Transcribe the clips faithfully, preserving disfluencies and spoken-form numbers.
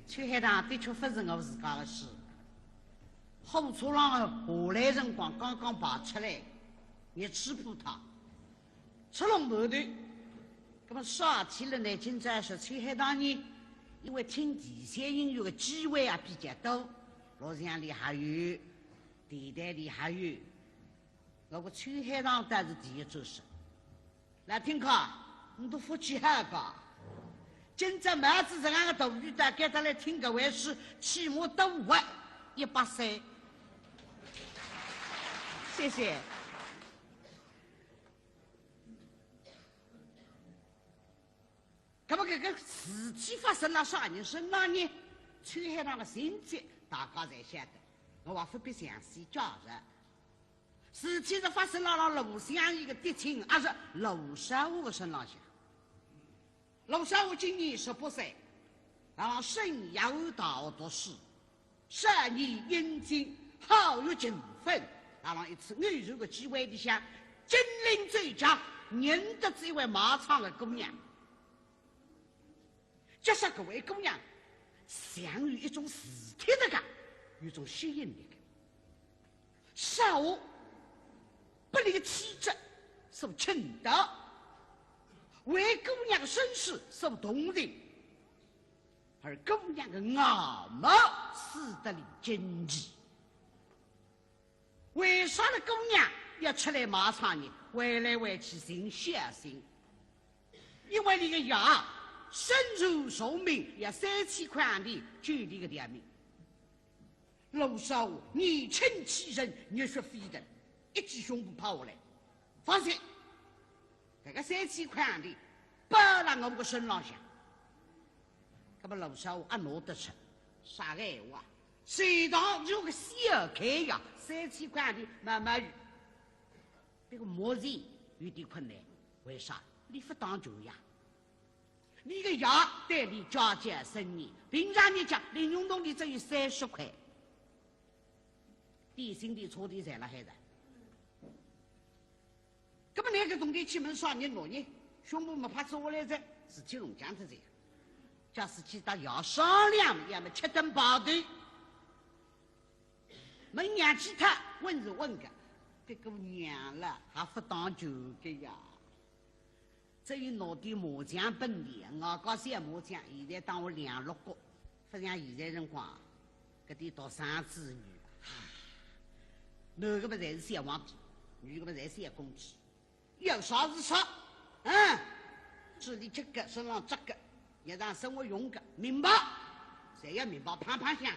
秋海棠的确勿是我自家的书，火车上的下来辰光刚刚排出来，热气扑鼻，出笼馒头。那么啥体了呢？今朝是秋海棠呢，因为听地下音乐的机会啊比较多，录像里还有，电台里还有，我个秋海棠倒是第一转身。 来听看，你都福气好个。今朝冒仔这样的大雨，大家到来听搿回书，起码多活一百岁。谢谢。那么搿个事体发生了啥人身上呢？秋海棠的情节大家侪晓得，我也不必详细介绍。 事体是发生了辣罗湘绮的嫡亲阿侄罗少华的身浪向。罗少华今年十八岁，辣圣约翰大学读书，少年英俊，好学勤奋，辣辣一次偶然的机会里向，精灵最佳，认得这位卖唱的姑娘。 就说搿位姑娘像有一种磁铁的个，有种吸引力的。少华不离的气质所衬得，为姑娘的身世所动人，而姑娘的外貌使得俚惊奇。 为啥呢？姑娘要出来卖唱呢？为来为去寻孝心，因为俚个爷身受重病，要三千块洋钿救俚个条命。罗少华年轻气盛，热血沸腾，一记胸脯拍下来，放心，搿个三千块洋钿包辣我个身浪向。那么罗少华阿拿得出，啥个闲话？ 随堂有个小开呀，三千块洋钿慢慢有。这个目前有点困难，为啥？俚勿当穷呀。俚个爷对俚家教森严，平常日脚零用铜钿只有三十块，点心钿车钿侪辣海个。 那么拿搿铜钿去问啥人拿呢？胸脯么拍做下来哉，事体弄僵脱哉。假使去搭爷商量，要么吃顿饱头。问娘去脱，问是问个，搿个娘了还勿当穷个呀。只有拿点麻将本钿，外加小麻将，现在当我两六角，勿像现在辰光，搿点独生子女，唉，男个么侪是小皇帝，女个么侪是小公主。 要啥是啥，嗯，嘴里吃个，身上着个，日常生活用个，明白？侪要明白，胖胖相。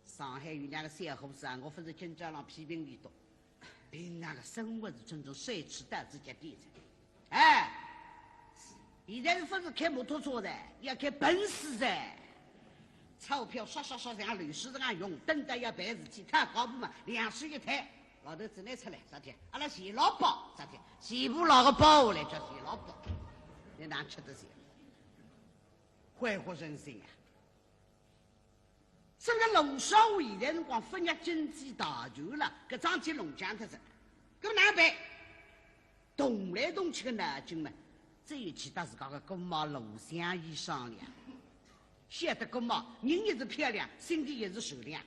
上海有两个小伙子啊，我勿是今朝浪批评俚笃，平常个生活是真正奢侈到仔极点哉。哎，现在是勿是开摩托车哉，要开奔驰哉。钞票刷刷刷像流水实梗用，等到要办事体，讨家婆嘛，两手一摊， 老头子拿出来，啥体？阿拉钱老包，啥体？钱勿拿个包下来叫钱老包，侬哪吃得消？挥霍人生啊！所以罗少华现在辰光勿捏经济大权了，搿桩事体弄僵脱哉，搿么哪办？动来动去个脑筋嘛，只有去搭自家个姑妈罗湘绮商量。晓得姑妈人也是漂亮，心地也是善良。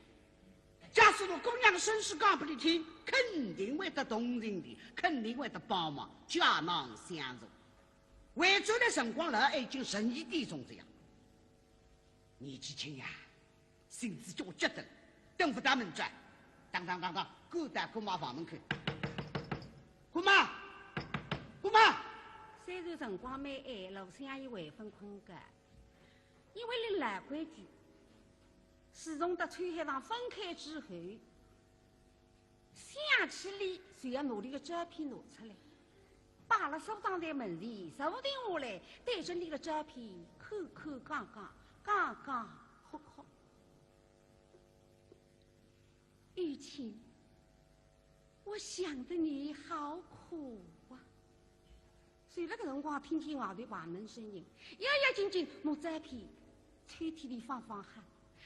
假使拿姑娘个身世讲拨俚听，肯定会得同情的，肯定会得帮忙，解囊相助。回转来辰光了，已经十二点钟哉呀。年纪轻呀，性子叫急得了，等勿到明朝，当当当当，赶到姑妈房门口。姑妈，姑妈！虽然辰光蛮晏，罗湘绮还朆困觉，因为俚老规矩， 自从搭秋海棠分开之后，想起俚就要拿俚个照片拿出来，摆辣书档台门前，坐定下来，对着俚个照片看看讲讲，讲讲哭哭。玉琴，我想得你好苦啊。 随辣搿辰光听见外头房门声音，要要紧紧拿照片抽屉里放放好，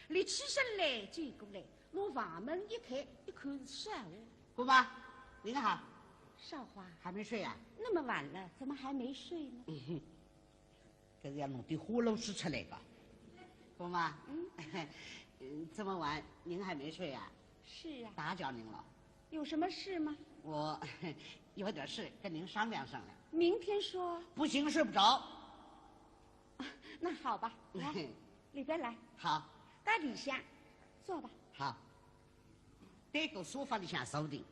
立起身来走过来，拿房门一开，一看是少华。姑妈，您好。少华，还没睡啊？那么晚了，怎么还没睡呢？嗯哼，搿是要弄点花露水出来个。姑妈，嗯，这么晚您还没睡呀？是啊。打搅您了。有什么事吗？我有点事跟您商量商量。明天说。不行，睡不着。啊，那好吧，来，里边来。好。到里下，坐吧。好。对过沙发里向坐定。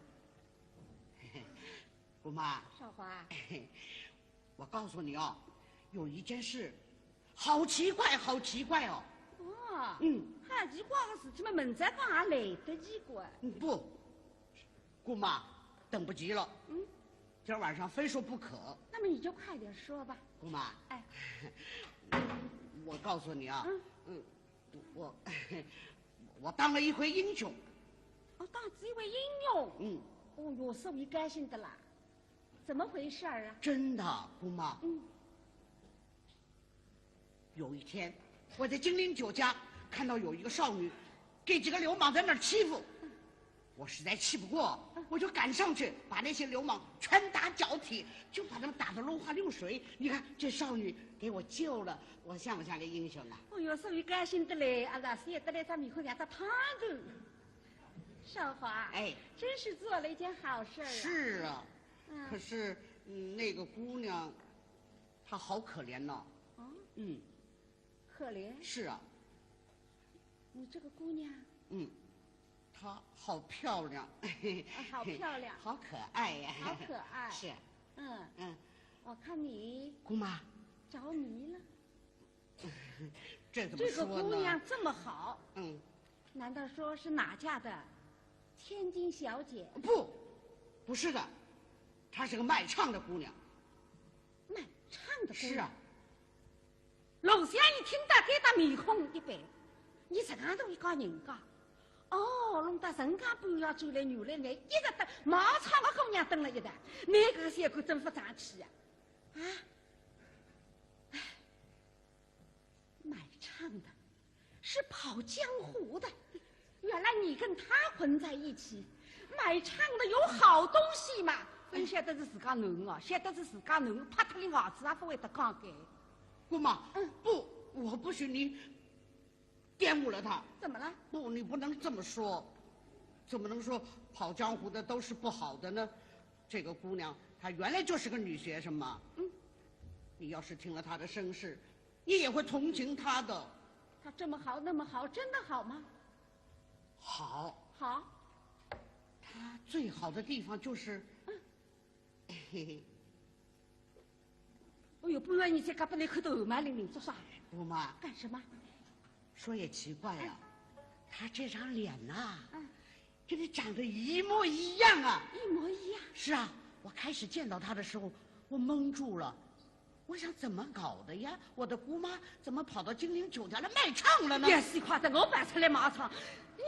姑妈。少华。我告诉你哦，有一件事，好奇怪，好奇怪哦。哦，嗯。好奇怪的事情嘛，明朝讲也来得及个。嗯，不，姑妈，等不及了。嗯。今儿晚上非说不可。那么你就快点说吧。姑妈。哎。我告诉你啊，嗯。嗯，我，我当了一回英雄。哦，当了一回英雄。嗯。哦哟，所以高兴的啦。怎么回事儿啊？真的，姑妈。嗯。有一天，我在金陵酒家看到有一个少女，给几个流氓在那儿欺负，我实在气不过，我就赶上去把那些流氓拳打脚踢，就把他们打得落花流水。你看这少女给我救了，我像不像个英雄啊？哦哟，所以高兴的嘞，啊，是也得来咱们以后让他烫头。少华，哎，真是做了一件好事儿啊。是啊，嗯。可是，嗯，那个姑娘，她好可怜呐。哦，嗯，可怜？是啊。你这个姑娘，嗯，她好漂亮。啊，好漂亮。好可爱呀。好可爱。是。嗯。嗯。我看你，姑妈，着迷了。这怎么说呢？这个姑娘这么好，嗯。难道说是哪家的千金小姐？不，不是的，她是个卖唱的姑娘。卖唱的姑娘？是啊。罗湘绮听到该搭面孔一板，你实梗大一家人家，哦，弄到人家半夜转来，原来你一直搭卖唱的姑娘蹲了一道，那个小官真不争气啊！啊，唉，卖唱的，是跑江湖的，原来你跟他混在一起，卖唱的有好东西嘛？勿晓得是自家囡儿哦，晓得是自家囡儿，拍脱了牙齿也勿会得讲个。姑妈，嗯。不，我不许你玷污了她。怎么了？不，你不能这么说，怎么能说跑江湖的都是不好的呢？这个姑娘她原来就是个女学生嘛。嗯。你要是听了她的身世，你也会同情她的。她这么好，那么好，真的好吗？好。好。她最好的地方就是，嗯。嘿嘿。哎哟，不愿意再跟你磕头嘛，玲玲，做啥？姑妈。干什么？说也奇怪呀，哎。她这张脸呐，嗯。跟你长得一模一样啊。一模一样？是啊，我开始见到她的时候，我懵住了。我想怎么搞的呀？我的姑妈怎么跑到金陵酒家来卖唱了呢？也是快点，我跑出来卖唱。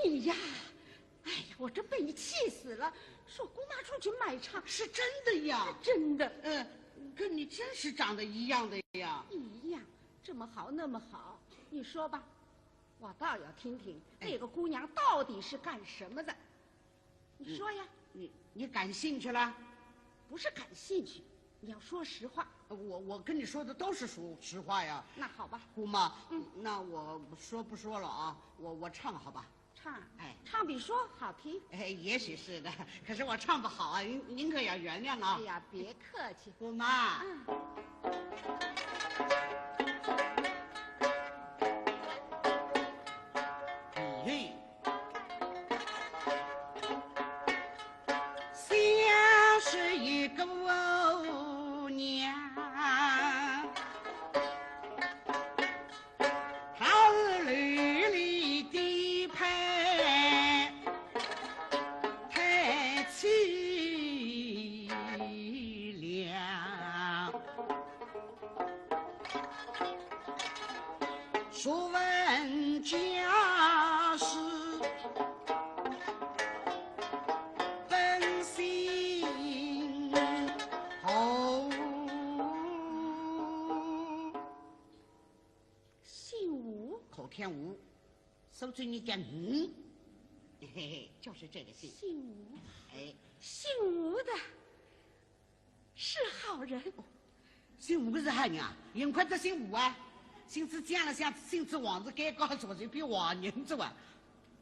你呀，哎呀，我真被你气死了！说姑妈出去卖唱，是真的呀。真的。嗯，跟你真是长得一样的呀。一样，这么好，那么好，你说吧，我倒要听听，哎。那个姑娘到底是干什么的。你说呀。你，你感兴趣了？不是感兴趣，你要说实话。我，我跟你说的都是实，实话呀。那好吧。姑妈，嗯。那我说不说了啊？我，我唱好吧？唱？哎。唱比说好听。哎，也许是的，可是我唱不好啊，您，您可要原谅啊。哎呀，别客气。姑妈。嗯。嘿。 像是一个姑娘，她是流离的派，太凄凉。 说问家世本姓何？姓吴。口天吴，苏州人叫吴。嘿嘿，就是这个姓。姓吴。哎。姓吴的 是好人。姓吴个是好人啊？幸亏他姓吴啊。心思犟了，像心思王子该告诉我这批王银子啊。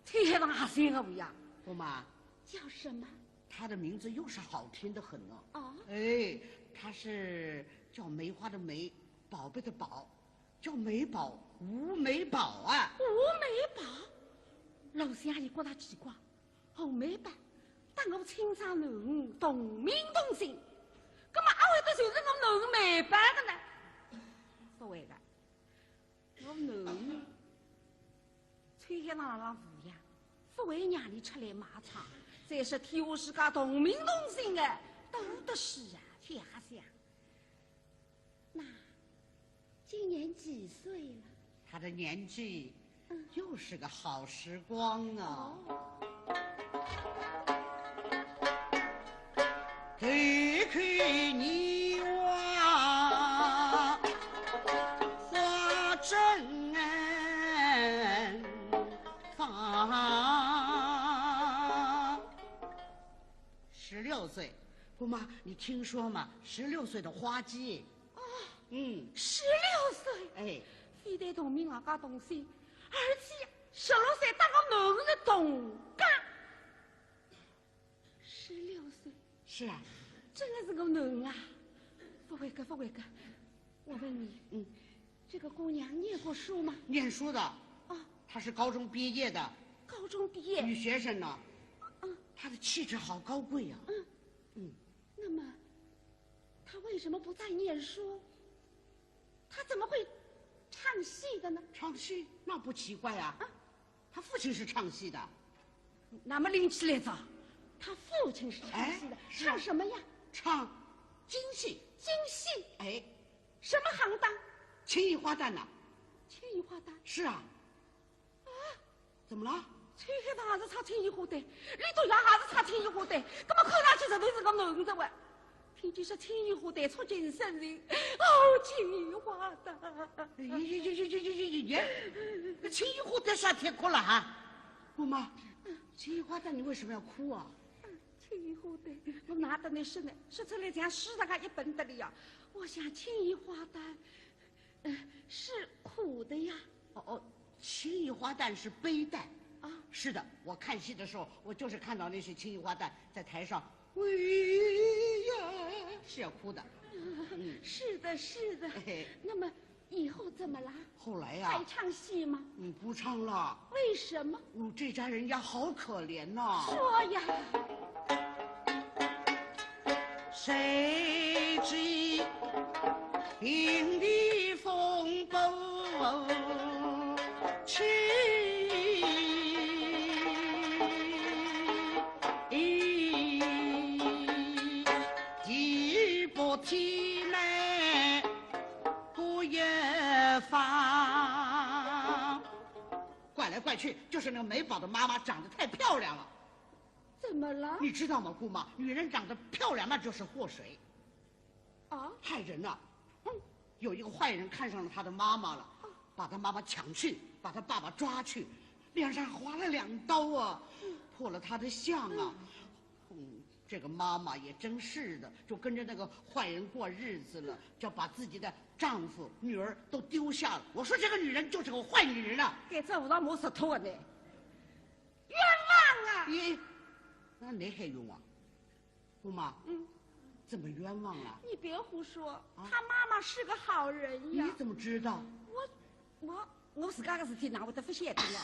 天上还行啊，不呀？姑妈，叫什么？她的名字又是好听的很呢。哦，哎，她是叫梅花的梅，宝贝的宝，叫梅宝，吴梅宝啊。吴梅宝，老相爷觉得奇怪，吴梅宝，搭我亲生囡儿同名同姓，葛么阿会得就是我囡儿梅宝的呢？不会的，我囡儿秋海棠辣辣抚养，不会让伊出来卖唱，再说天下世界同名同姓的多得是啊，天下想。那今年几岁了？她的年纪嗯又是个好时光啊。哦，开开年华，花正放。十六岁，姑妈，你听说吗？十六岁的花季。哦，嗯，十六岁，哎，非但同名外加同姓，而且十六岁搭我囡儿是同家。十六岁，是啊，真的是我囡儿啊？不会个，不会个，我问你，嗯，这个姑娘念过书吗？念书的，哦，她是高中毕业的高中毕业女。学生呢。嗯她的气质好高贵呀、嗯，嗯，那么她为什么不再念书？她怎么会唱戏的呢？唱戏那不奇怪啊。啊她父亲是唱戏的，那么拎起来着，她父亲是唱戏的，哎是唱什么呀？唱京戏。京戏，哎，什么行当？青衣花旦呐。青衣花旦。是啊。怎么了？秋海棠也是唱青衣花旦，李多阳也是唱青衣花旦，那么看上去实在是个囡儿的哇。听见说青衣花旦触景生情，哦，青衣花旦。哎呀呀呀呀呀呀呀！那青衣花旦啥体哭了哈？姑妈，青衣花旦你为什么要哭啊？青衣花旦，我哪搭能说呢？说出来像书上个一本得了呀。我想青衣花旦，呃，是苦的呀。哦哦，青衣花旦是悲旦。啊，是的，我看戏的时候，我就是看到那些青衣花旦在台上，哎呀，是要哭的。嗯，是的，是的。嘿嘿那么以后怎么了？后来呀、还唱戏吗？嗯，不唱了。为什么？嗯，这家人家好可怜呐、说呀，谁知天地风波起，地不天来不也放。怪来怪去，就是那个梅宝的妈妈长得太漂亮了。怎么了？你知道吗，姑妈？女人长得漂亮那就是祸水，啊，害人呐、哼，有一个坏人看上了她的妈妈了，把她妈妈抢去，把她爸爸抓去，脸上划了两刀啊，破了她的相啊。嗯，这个妈妈也真是的，就跟着那个坏人过日子了，就把自己的丈夫、女儿都丢下了。我说这个女人就是个坏女人啊！该这武道没石头呢。冤枉啊！咦，那你还冤枉？姑妈，嗯，怎么冤枉啊？你别胡说，啊他妈妈是个好人呀。你怎么知道？我我我自家个事体哪会得勿晓得呢？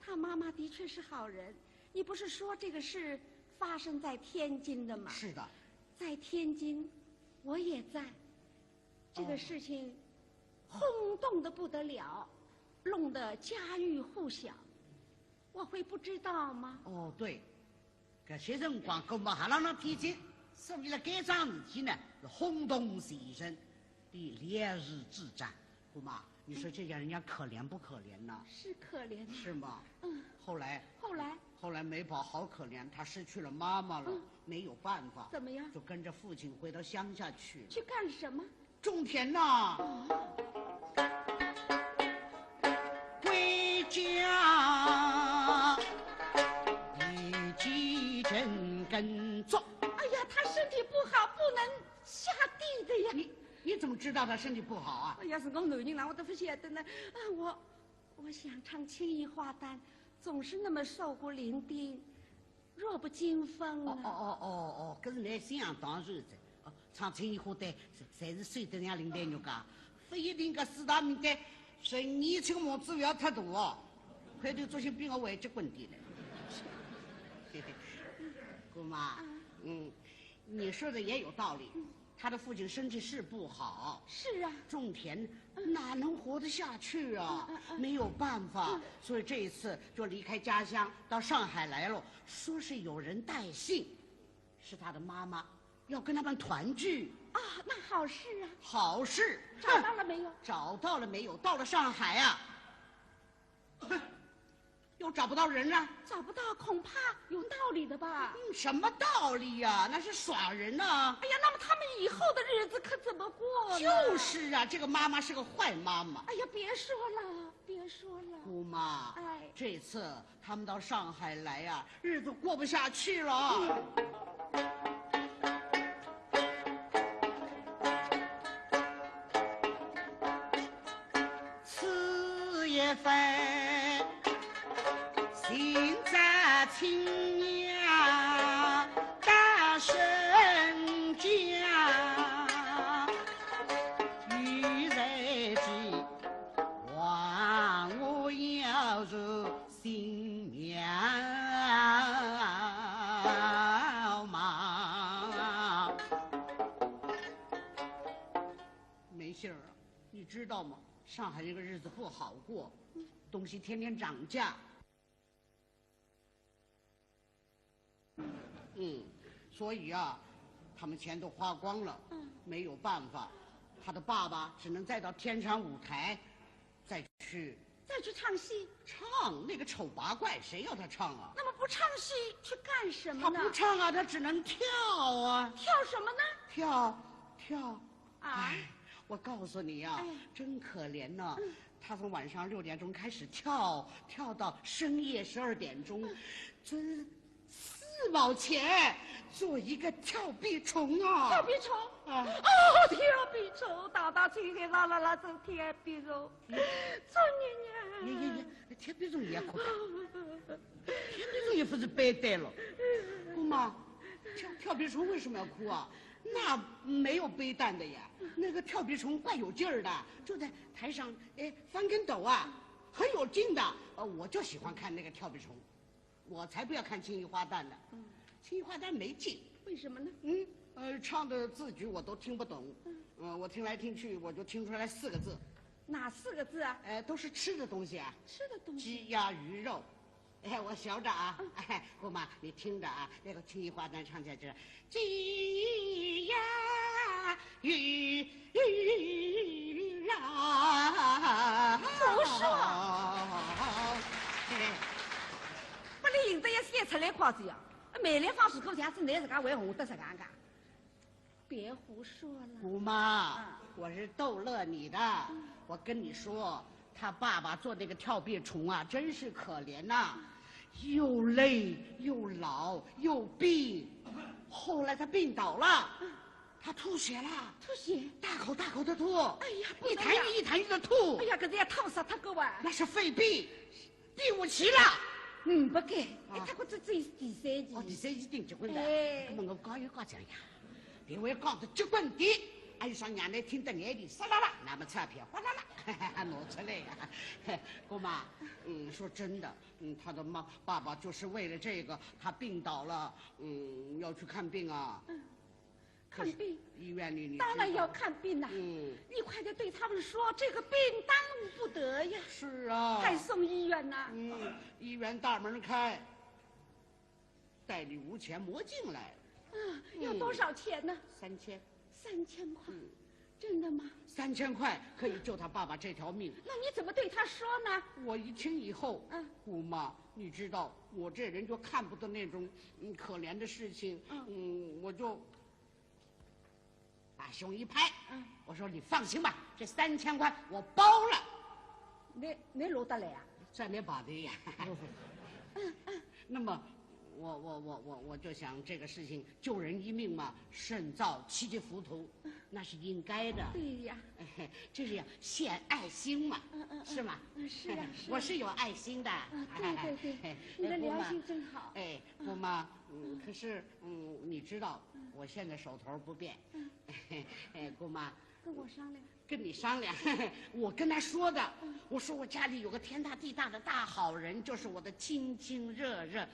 他妈妈的确是好人，你不是说这个事发生在天津的吗？是的，在天津，我也在。这个事情轰动的不得了，弄得家喻户晓，我会不知道吗？哦，对，搿歇辰光，姑妈还辣辣天津，所以了该桩事体呢，是轰动全城，列如指掌。姑妈，你说这家人家可怜不可怜呐？是可怜啊。是吗？嗯，后来，后来后来梅宝好可怜，他失去了妈妈了，嗯没有办法，怎么样就跟着父亲回到乡下去了。去干什么？种田呐，哦，归家一起种耕作。哎呀，他身体不好，不能下地的呀。你你怎么知道他身体不好啊？哎呀，是我男人啦，我都不晓得呢。啊，我，我想唱青衣花旦，总是那么瘦骨伶仃，弱不禁风啊。哦哦哦哦哦，搿是倷想当然哉。哦，唱青衣花旦，侪是瘦得像林黛玉个，不一定个，四大名旦，随你请模子不要太大哦，回头作兴比我还结棍点嘞。姑妈，嗯，你说的也有道理。 他的父亲身体是不好，是啊，种田哪能活得下去啊？嗯嗯嗯，没有办法，所以这一次就离开家乡到上海来了，说是有人带信，是他的妈妈要跟他们团聚。啊，那好事啊。好事。找到了没有？哼，找到了没有？到了上海啊，哼， 又找不到人了。找不到，恐怕有道理的吧？嗯，什么道理呀？那是耍人呐。哎呀，那么他们以后的日子可怎么过呢？就是啊，这个妈妈是个坏妈妈。哎呀，别说了，别说了。姑妈，哎，这次他们到上海来呀，日子过不下去了。 此一番，寻找亲娘到沈家，有人知，望我要入新庙嘛。 没信儿啊，你知道吗？上海这个日子不好过，东西天天涨价。嗯，所以啊，他们钱都花光了，嗯，没有办法，他的爸爸只能再到天蟾舞台，再去，再去唱戏。唱那个丑八怪，谁要他唱啊？那么不唱戏去干什么呢？他不唱啊，他只能跳啊。跳什么呢？跳，跳。 啊？哎，我告诉你呀，哎，真可怜呐。嗯。他从晚上六点钟开始跳，跳到深夜十二点钟，嗯，挣四毛钱，做一个跳壁虫啊。跳壁虫？啊。哦，跳壁虫，大大嘴里啦啦啦，真跳壁虫。嗯。作孽呀。呀呀呀，跳壁虫也可以。 跳壁虫也不是白带了。姑妈，跳，跳壁虫为什么要哭啊？那没有悲担的呀，那个跳壁虫怪有劲儿的，就在台上，哎，翻跟斗啊，很有劲的。呃，我就喜欢看那个跳壁虫，我才不要看青衣花旦呢。嗯。青衣花旦没劲。为什么呢？嗯，呃，唱的字句我都听不懂。嗯。呃，我听来听去，我就听出来四个字。哪四个字啊？哎，都是吃的东西啊。吃的东西。鸡鸭鱼肉。 哎，我学着啊。嗯。哎，姑妈，你听着啊，那个青衣花旦唱起来就是鸡呀鱼啊。胡说！嘿嘿。拨俚赢得要笑出来快哉呀！梅兰芳如果像是倷自家会红得实梗个。 别胡说了。姑妈，嗯，我是逗乐你的。嗯。我跟你说，他爸爸做那个跳壁虫啊，真是可怜呐，嗯，又累又老又病，后来他病倒了，嗯，他吐血了。吐血？大口大口的吐。哎呀，不能呀。一痰一一痰一的吐。哎呀，搿是要吐死他个哇。那是肺病。 第五期了。嗯，不该。啊。哎，他可只只有第三期。哦，第三期顶结棍了。哎。那么我讲一讲讲呀，别为讲得结棍的，哎，让娘来听得眼里沙啦啦，那么钞票哗啦啦，拿出来呀。姑妈，嗯，说真的，嗯，他的妈，爸爸就是为了这个，他病倒了，嗯，要去看病啊。嗯。 看病？可是医院里你知道，当然要看病啦。嗯。你快点对他们说，这个病耽误不得呀。是啊。快送医院呐。嗯，医院大门开，袋里无钱莫进来。啊，要多少钱呢？嗯，三千。三千块。嗯。真的吗？三千块可以救他爸爸这条命。那你怎么对他说呢？我一听以后，嗯。姑妈，你知道我这人就看不得那种，嗯，可怜的事情，嗯。嗯，我就 把胸一拍，嗯。我说：“你放心吧，这三千块我包了。”你，你落得来啊？算你把的呀。嗯，嗯。那么，我，我，我，我，我就想这个事情救人一命嘛，胜造七级浮屠。嗯。那是应该的。对呀。这是要献爱心嘛，嗯，嗯，嗯，是吗？嗯，是呀，是呀。我是有爱心的。啊，对，对，对，你的良心真好。哎，姑妈，哎，姑妈，嗯，可是，嗯，你知道，嗯，我现在手头不便。嗯。哎，姑妈，跟我商量。跟你商量，我跟他说的，嗯。我说我家里有个天大地大的大好人，就是我的亲亲热热，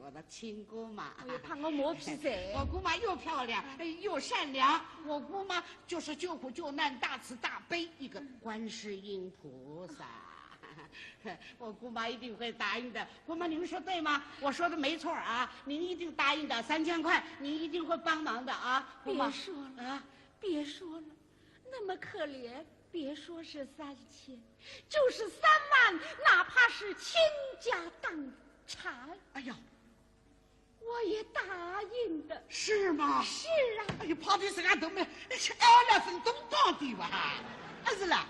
我的亲姑妈。哎呀，怕我磨皮噻。我姑妈又漂亮，哎，又善良。我姑妈就是救苦救难，大慈大悲，一个观世音菩萨。我姑妈一定会答应的。姑妈，你们说对吗？我说的没错啊，您一定答应的，三千块，您一定会帮忙的啊，姑妈。别说了，啊，别说了，那么可怜，别说是三千，就是三万，哪怕是倾家荡产。哎呀，我也答应的。是吗？是啊。哎呀，怕的是俺都没，哎，那分东光的吧？啊，是啦，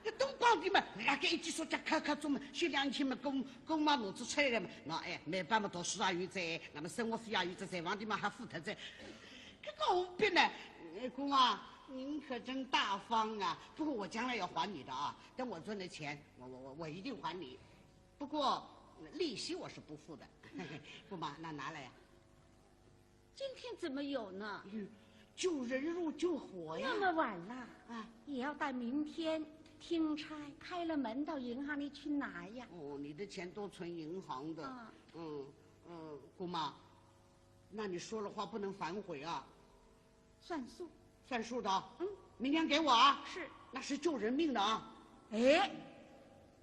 那东光的嘛，那个一记说叫开开中嘛，修两千嘛，公，公嘛，拿出差的嘛，那哎，没办法，读书也有在，那么生活费也有在，在房地嘛还付脱在。这个何必呢？哎，公啊，您可真大方啊！不过我将来要还你的啊，等我赚了钱，我，我，我，我一定还你。 不过利息我是不付的。姑妈，那拿来呀。今天怎么有呢？嗯，救人如救火呀。那么晚了，啊，也要到明天听差开了门到银行里去拿呀。哦，你的钱都存银行的。啊。嗯，嗯，姑妈，那你说的话不能反悔啊。 算数。算数的啊？嗯。明天给我啊。是。那是救人命的啊。哎，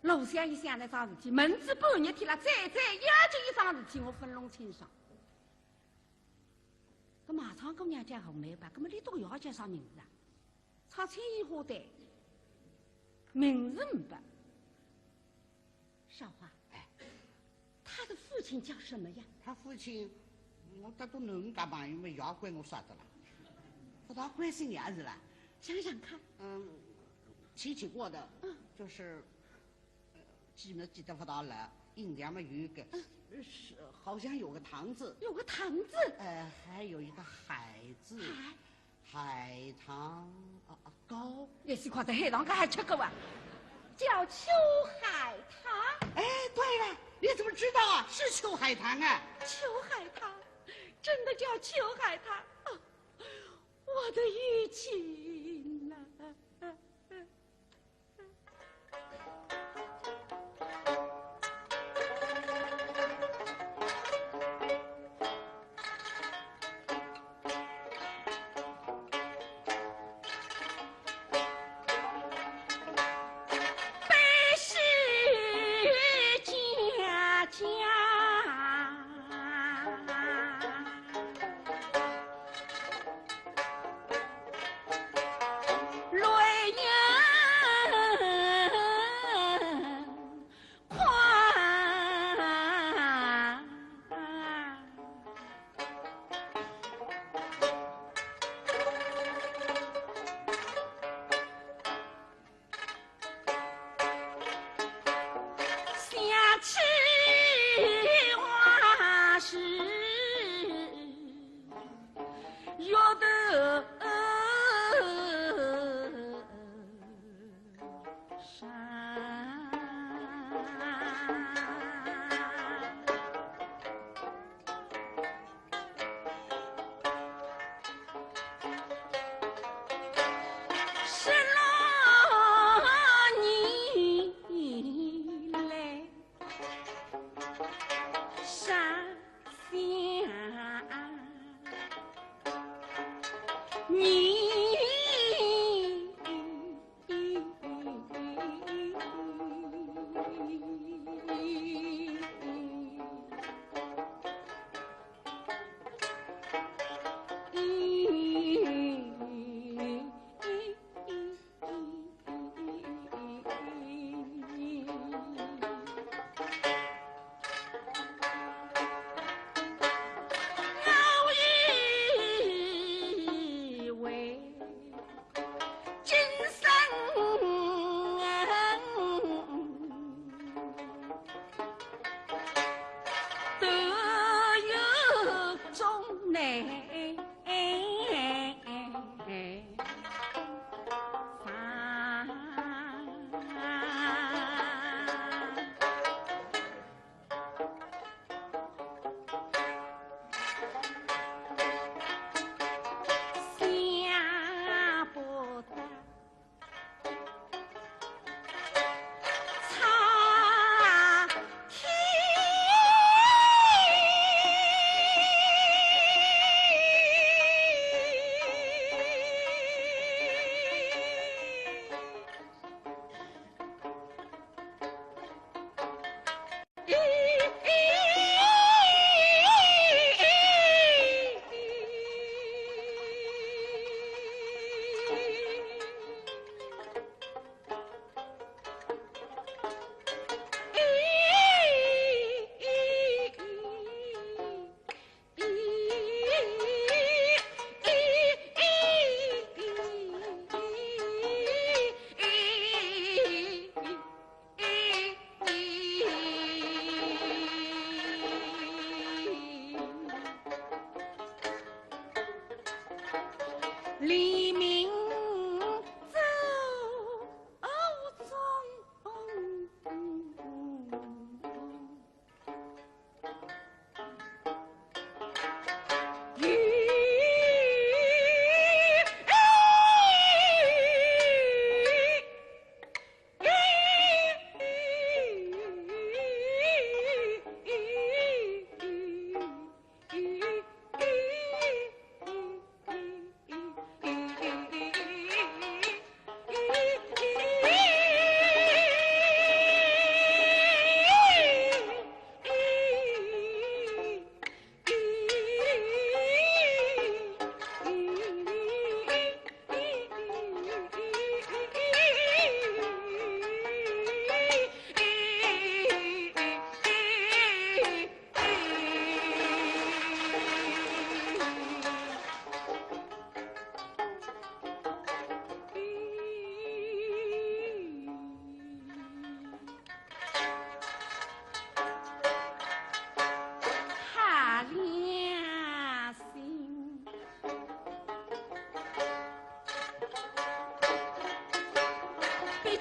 老想一想那桩事体，明仔半日天了，再再要紧一桩事体，我分弄清爽。搿卖唱姑娘叫红梅吧，搿么俚笃要叫啥名字啊？唱青衣花旦，名字没。 少华，哎，他的父亲叫什么呀？他父亲，我搭到囡儿家朋友们也关我啥的了，不大关心伢子了。想想看。嗯，提起过的，嗯，就是，呃，记没记得不大了，印象嘛有一个，嗯，是，好像有个堂字。有个堂字？呃，还有一个海字。海。 海棠，啊，啊，糕。也是看到海棠糕还吃过啊？叫秋海棠。哎，对了，你怎么知道啊？是秋海棠啊。秋海棠，真的叫秋海棠。哦，我的玉琴呐。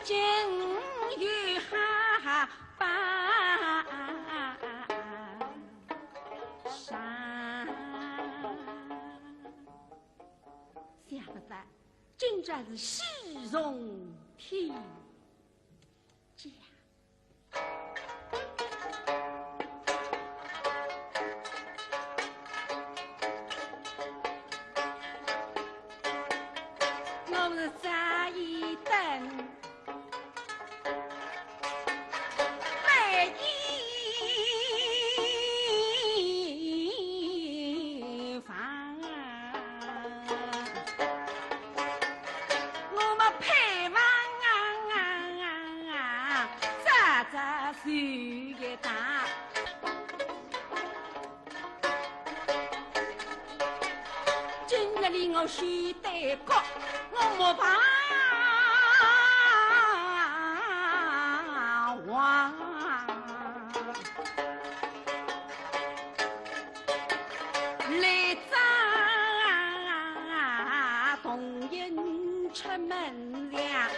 今日哈巴山。想不到今朝是喜从天降。 我是早已等，来一房。我们盼望啊，早早就一到。 今日里我许对过，我莫怕王。来早同饮出门呀，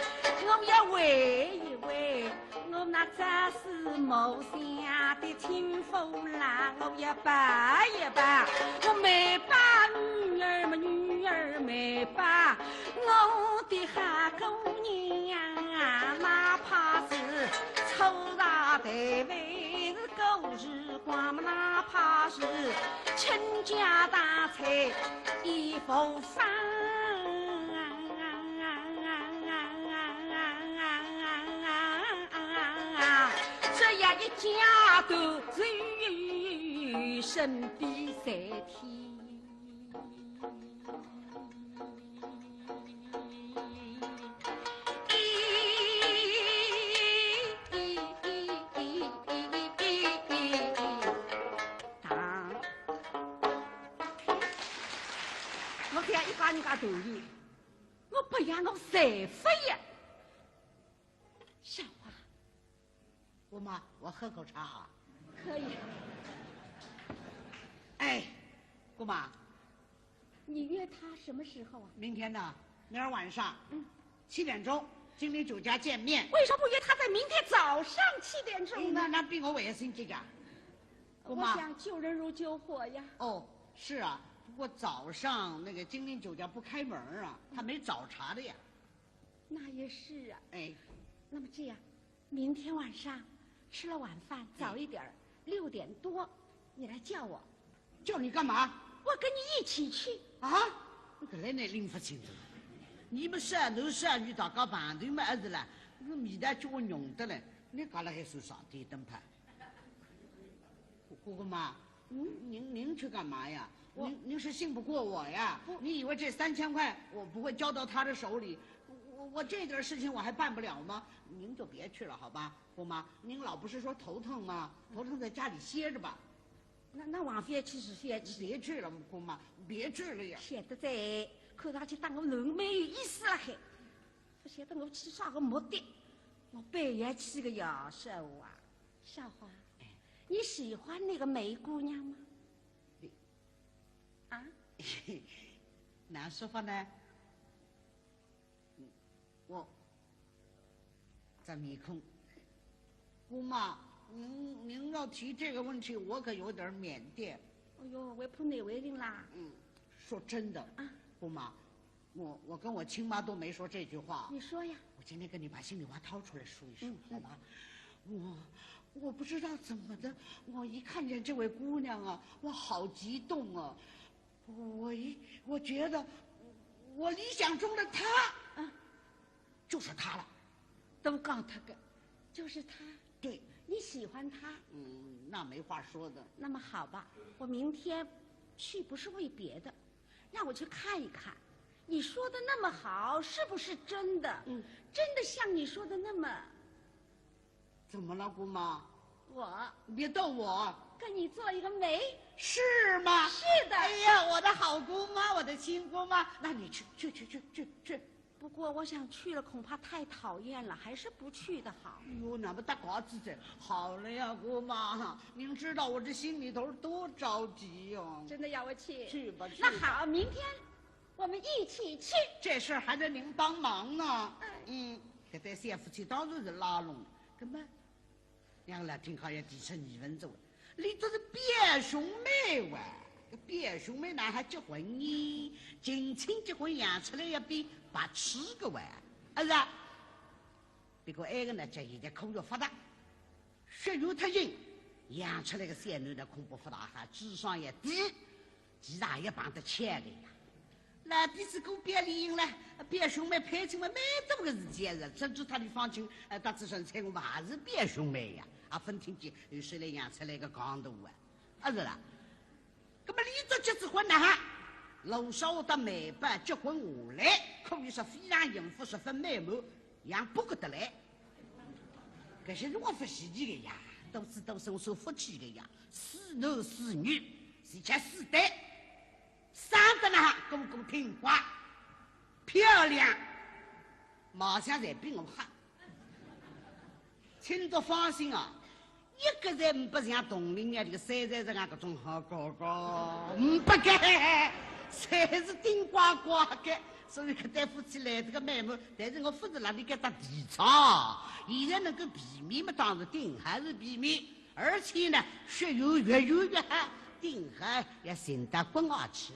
我要会一会。 我那朝思暮想的亲夫郎，我要拜一拜。我没拜女儿嘛，女儿没拜我的好姑娘，哪怕是粗茶淡饭是狗日光嘛，哪怕是倾家荡产也不放。 这样一家都是神比在天。当，我这样一家人家头里， 我不要我谁不要。笑话。姑妈，我喝口茶啊。可以。哎，姑妈。你约他什么时候啊？明天呢？明儿晚上，嗯。七点钟，金陵酒家见面。为什么不约他在明天早上七点钟呢？哎，那，那比我晚一些啊。姑妈。我想救人如救火呀。哦，是啊，不过早上那个金陵酒家不开门啊，他没早茶的呀。 那也是啊。哎。那么这样，明天晚上吃了晚饭，哎。早一点儿，六点多，你来叫我。叫你干嘛？我跟你一起去。啊？搿来倷拎勿清楚。你们是男是女，大家碰头么还是啦？搿味道叫我浓得嘞，你搞了还算上点灯牌。 姑，姑妈，嗯？您，您去干嘛呀？我，您，您是信不过我呀？不，你以为这三千块我不会交到他的手里？我，我这点事情我还办不了吗？您就别去了，好吧，姑妈？您老不是说头疼吗？头疼在家里歇着吧。那，那往回去是回去。别去了，姑妈，别去了呀。晓得哉，看上去当我人蛮有意思了嘿。不晓得我去啥个目的，我白要去个呀，是啊。 少华，哎。你喜欢那个梅姑娘吗？你，啊？难说法呢。我，这面孔，姑妈，您，您要提这个问题，我可有点腼腆。哎呦，我怕难为情啦。嗯，说真的，啊。姑妈， 我，我跟我亲妈都没说这句话。你说呀。我今天跟你把心里话掏出来说一说，嗯，嗯。好吧？我，我不知道怎么的，我一看见这位姑娘啊，我好激动啊！我一，我觉得我理想中的她，嗯。就是她了。都讲她个，就是她。对。你喜欢她？嗯，那没话说的。那么好吧，我明天去不是为别的， 让我去看一看，你说的那么好，是不是真的？嗯。真的像你说的那么……怎么了，姑妈？我……你别逗我。跟你做一个媒。是吗？是的。哎呀，我的好姑妈，我的亲姑妈，那你去，去，去。不过我想去了，恐怕太讨厌了，还是不去的好。哎呦，那么大个子的，好了呀，姑妈，您知道我这心里头多着急哟。真的要我去？去吧，去吧。那好，明天我们一起去。这事儿还得您帮忙呢。哎。嗯，搿对小夫妻当然是拉拢了。葛末两个老听客要提出疑问哉，俚笃是表兄妹哇，搿表兄妹哪哈结婚呢？近亲结婚养出来要变白痴个哇，是啊？不过埃个呢，叫现在科学发达，血缘忒近，养出来个小囡呢恐怕勿大好，智商也低。 其实也碰得巧个呀。老底子哥表里应了，表兄妹配亲嘛，蛮多个事体啊，是，甚至搭俚方卿，呃，搭仔陈翠娥嘛，还是表兄妹呀，也勿听见有啥人养出来个戆大啊，啊是啦。葛末俚笃结仔婚呢哈，罗少华搭梅宝结婚下来，可以说非常幸福，十分美满，养八个得来。搿些辰光勿稀奇个呀，多子多孙算福气个呀，四男四女，而且四代。 生得呢，个个听话，漂亮，貌相侪比我好。请侬放心啊，一个侪呒不像同龄人这个三十岁搿种好哥哥，呒不个，侪是顶呱呱个。所以搿对夫妻来得个美满，但是我勿是辣里搿搭提倡，现在能够避免嘛，当然顶好是避免。 而且呢，血缘越远越好，顶好要寻到国外去。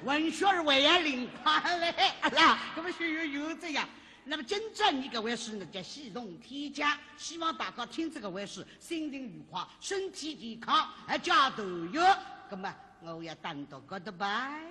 混血儿还要另快嘞，啊啦，那么血缘有这样。那么今朝伲搿回书呢，叫喜从天降，希望大家听仔搿回书，心情愉快，身体健康，阖家团圆。那么我要打个goodbye。